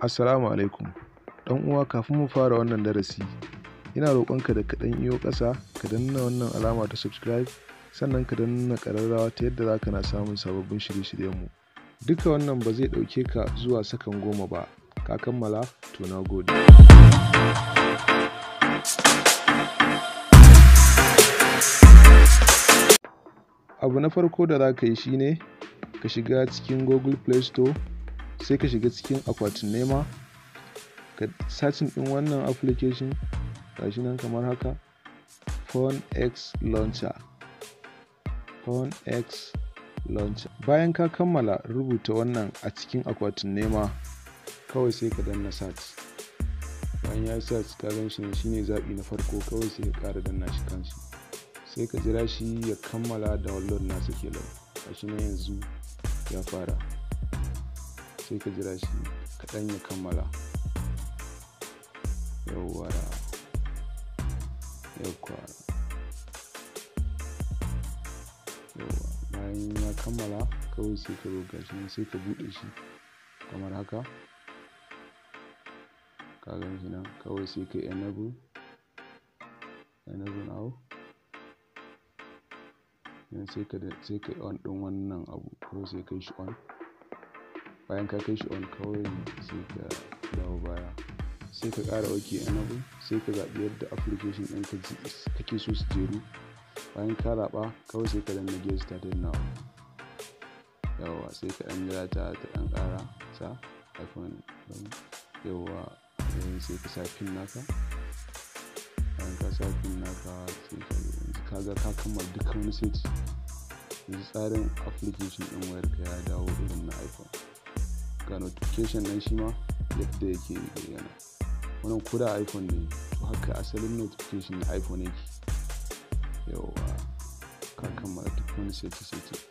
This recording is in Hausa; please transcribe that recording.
Assalamu alaikum. Ɗan uwa, kafin mu fara wannan darasi, ina roƙonka da ka ɗan iyo ƙasa ka danna wannan alama ta subscribe, sannan ka danna ƙararrawa ta yadda za ka na samun sababbin shirye-shiryenmu. Duka wannan ba zai ɗauke ka zuwa sakan 10 ba. Ka kammala? To, na gode. Abu na farko da za ka yi shine ka shiga cikin Google Play Store, sai ka shiga cikin akwatin nema, ka searching ɗin wannan application, gashi nan kamar haka, Phone X Launcher. Phone X Launcher. Bayan ka kammala rubuta wannan a cikin akwatin nema, kawai sai ka danna search. Bayan ya yi search, ka gan shi, shine zaɓi na farko, kawai sai ka ƙara danna shi kanshi. Sai ka jira shi ya kammala download nasa kenan. Gashi nan yanzu ya fara. Sai ka jira shi kaɗan ya kammala. Yawwa. Yawwa. Yawwa. Bayan ya kammala, kawai sai ka zo, gashi nan, sai ka buɗe shi kamar haka. Ka gan shi nan, kawai sai ka enable. Enable now. Yanzu sai ka on ɗin wannan abu, kawai sai ka yi shi on. Bayan ka kai shi on, kawai sai ka dawo baya. Sai ka ƙara OK enable, sai ka zaɓi yadda application ɗin kake so su jeru. Bayan ka zaɓa, kawai sai ka danna get started now. Yawwa, sai ka ɗan jira ta ta ɗan ƙara sa iPhone. Yawwa, sai ka sa pin naka. Bayan ka sa pin naka, sai ka yanzu ka ga ka kammala dukkan wani set. Yanzu tsarin application ɗin wayarka ya dawo irin na iPhone. Ga notification nan shi ma yadda yake bayyana. Wannan ko da iPhone ne, to haka asalin notification na iPhone yake. Yawwa, ka kammala duk wani set set.